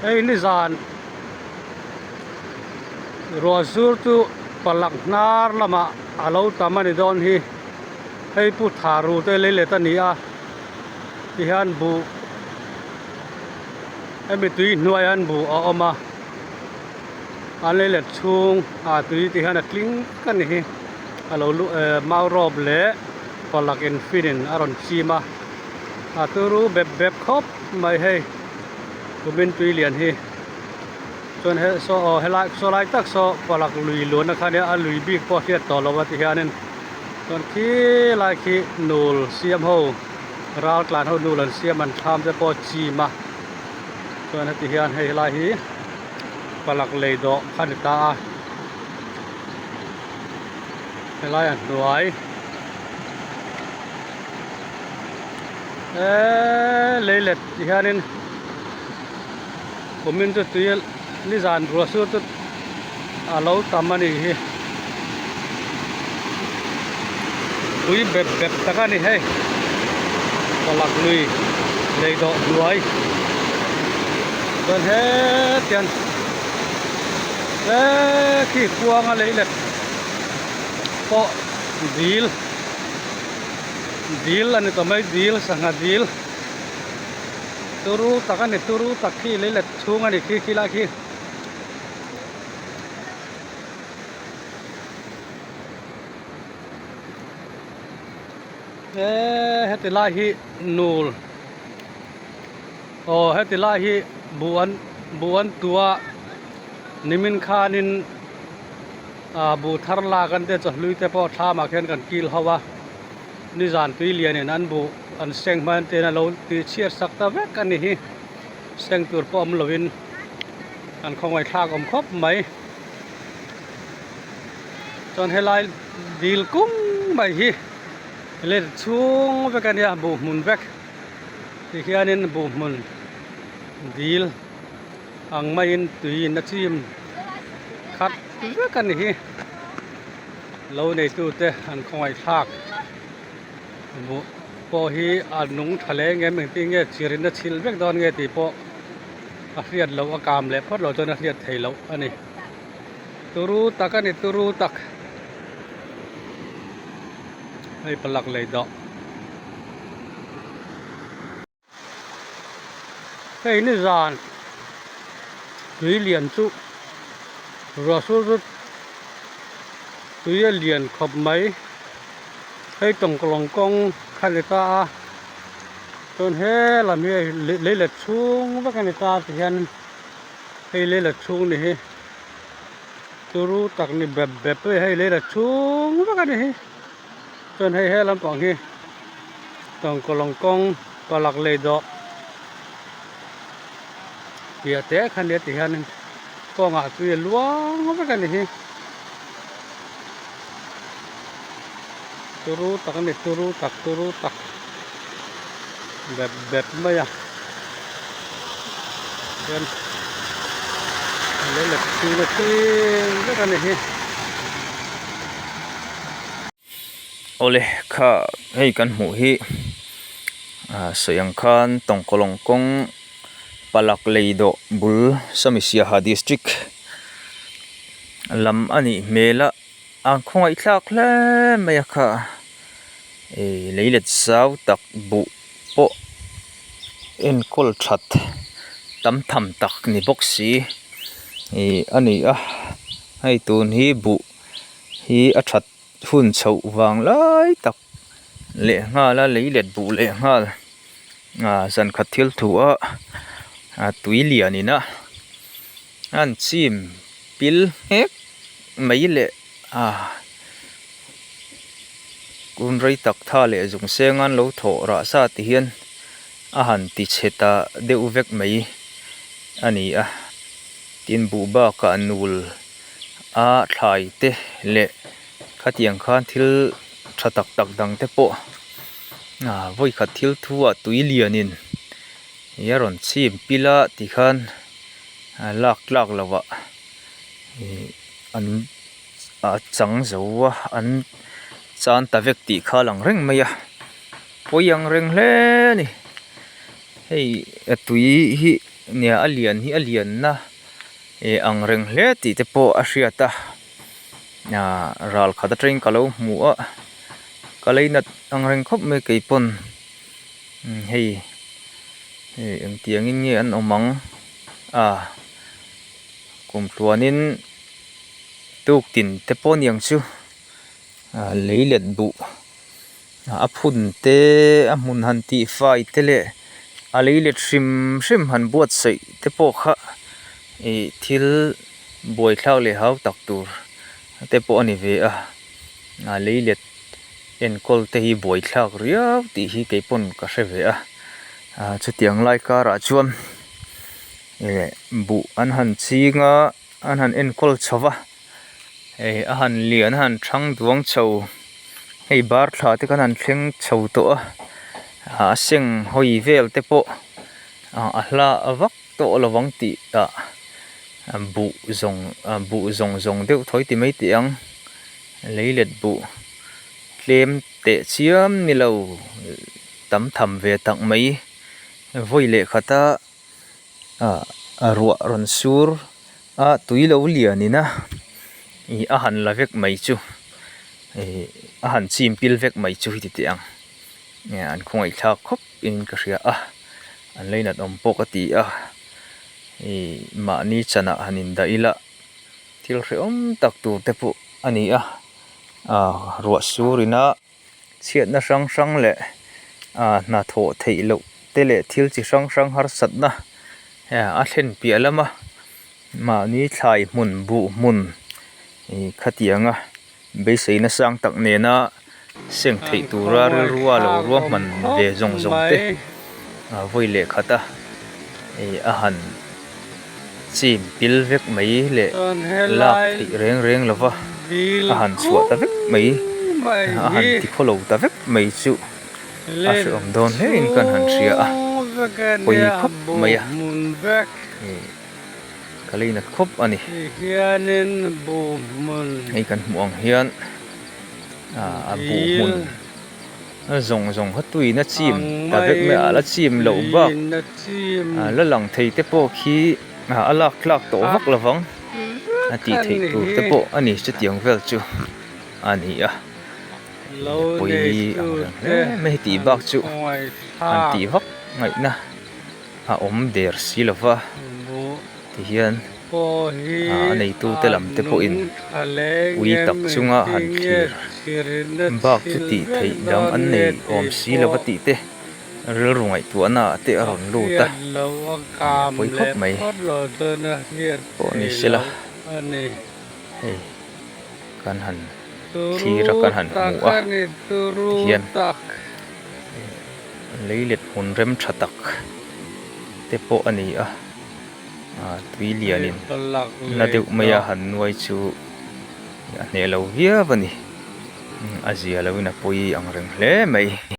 Hei nizan ruah sur chu palak hnar lamah a lo tam a ni dawn hi. Hei pu tharu te lei let a ni a tihian buh hemi tui hnuaiah hian buh a awm a an lei let chhung ah tui ti hian a tling vek a ni hi a lo luh eh mau rawp leh palak in fin in a rawn chim a a turu bep bep khawp mai hei kumin tui lian hi chuan he saw aw helai saw lai tak saw palak lui luan na kha nia a lui bik pawh a hriat tawh lo a ti hianin chuan khi lai khi nul siam ho ral tlan ho nul an siam an thlam te pawh a chim a chuan heti hian hei helai hi palak lei dawh kha a ni ta a helai a hnuai eeee lei let ti hianin kumin chu tui nizan ruah sur chu a lo tam a nih hi tui bep bep tak a ni hei palak lui lei dawh hnuai chuan hetiang eee khi kuanga lei let pawh dil dil a ni tawh mai dil sangha dil turu tak a ni turu tak khi lei let chhung a ni khi khi lai khi. Eee heti lai hi nul aw heti lai hi buh an buh an tua nimin khanin ah buh thar lak an te chawhlui te pawh thlamah khian kan kil ho a nizan tui lianin an buh an seng hman ten a lo tih chhiat sak ta vek a ni hi seng tur pawh awm lovin an khawngaih thlak awm khawp mai chuan helai dil kung mai hi let chhung vek a nia buh hmun vek ti hianin buh hmun dil ang maiin tuiin a chim khat vek a ni hi lo neitute an khawngaih thlak buh pawh hi a nung tha leh em engtin nge chirin a chhilh vek dawn nge tih pawh. A hriat loh a kam leh phawt loh chuan a hriat theih loh a ni. Turu tak a ni turu tak. Hei palak lei dawh. Hei nizan tui lian chu ruah sur chu tui a lian khawp mai. Hei tawngkalawng kawng kha ni ta a. Chuan he lam hi lei let chhung vek a ni ta ti hian hei lei let chhung ni hi turu tak ni bep bep mai hei lei let chhung vek a ni hi chuan hei he lampang hi tawngkawlawng kawng palak lei dawh piah te kha nia ti hian kawngah tui a luang vek a ni hi turu tak a ni turu tak turu tak. Bep bep mai a chuan lei let chhung a ching vek a ni hi. Awle kha hei kan hmuh hi ah sawi ang khan tawngkawlawng kawng palak lei dawh bul Samisiaha district lam a nih hmel a. A khawngaih thlak hle mai a kha ih lei let zau tak buh pawh enkawl that tam tham tak ni bawk si ih a ni a hei tun hi buh hi a that hun chhoh vang lai tak leh nghal a lei let buh leh nghal ah zan khat thil thu a ah tui lian in a an chim pil nghek. Mai leh a kun rei tak tha leh zung seng an lo thawh rah sa ti hian a han ti chhe ta deuh vek mai a ni a tin buh bakah nul a thlai te leh khatiang khan thil tha tak tak dang te pawh ah vawikhat thil thu ah tui lianin ih a rawn chim pil a ti khan lak tlak loh ah. Ihh an a chang zo a an chan ta vek tih kha a lang reng mai a pawi ang reng hle a ni hei a tui hi. Nia a lian hi a lianna eh ang reng hle tih te pawh a hriat a ah ral khat atangin ka lo hmu a ka lei nat ang reng khawp mai kei pawn hei hei engtiang in nge an awm ang a kum tluanin tuk tin te pawh a ni ang chu ah lei let buh. A phun te a hmun han tih fai te leh a lei let hrim hrim han buatsaih te pawh kha ih thil buaithlak leh hau tak tur te pawh a ni ve a a lei let enkawl te hi buaithlak riau tih hi kei pawn ka hre ve a ah chutiang lai karah chuan eh buh an han ching a an han enkawl chho va. Hei a han lian a han thang duang chho hei bar thla te khan han thleng chho tawh a a seng hawi vel te pawh a hla vak tawh lo ang tih ah buh zawng buh zawng zawng deuh thawi ti mai teh ang lei let buh tlem teh chiam ni lo tam tham ve tak mai vawi leh khata ruah rawn sur. A tui lo lian in a ih a han la vek mai chu ih a han chim pil vek mai chu heti teh ang nge an khawngaih thlak khawp in ka hria a an leinat awm pawh ka ti a ih mahni chanah han in dah ila thil hrehawm tak tur te pawh a ni a ah ruah sur in a. Chhiatna hrang hrang leh ah hnathawh theih loh te leh thil chi hrang hrang harsatna a thlen piah lama mahni thlai hmun buh hmun ih khatianga beiseina sang tak nena seng theih tura rilrua lo ruahman ve zawng zawng te ah vawi leh khat a ih a han chim pil vek mai leh lak theih reng reng lova a han chhuah ta vek mai a han ti khawlo ta vek mai chu a hrehawm dawn hle in kan han hria a pawi khawp mai a ih ka lei nat khawp a ni hei kan hmuh ang hian ah a buh hmun. A zawng zawng kha tuiin a chim ta vek mai a la chim loh bak la lang thei te pawh khi a lak tlak tawh vak lo vang a tih theih tur te pawh a ni chutiang vel chu a ni a pawi ang reng hle mai heti bak chu an tih vak ngaihna a awm der si lo va tihian. A neitute lam te pawhin ui tak chunga han thlir bak chu tih theih dang an nei awm si lo va tih te rilru ngaihtuahna ah te a rawn lut a, a pawi khawp mai pawh ni sela hei kan han thlir a kan han hmu a tihian leilet hmun rem tha tak te pawh a ni a. Ah tui lianin na deuh maia han nuai chu a hneh lo viau a ni a zia loin a pawi ang reng hle mai.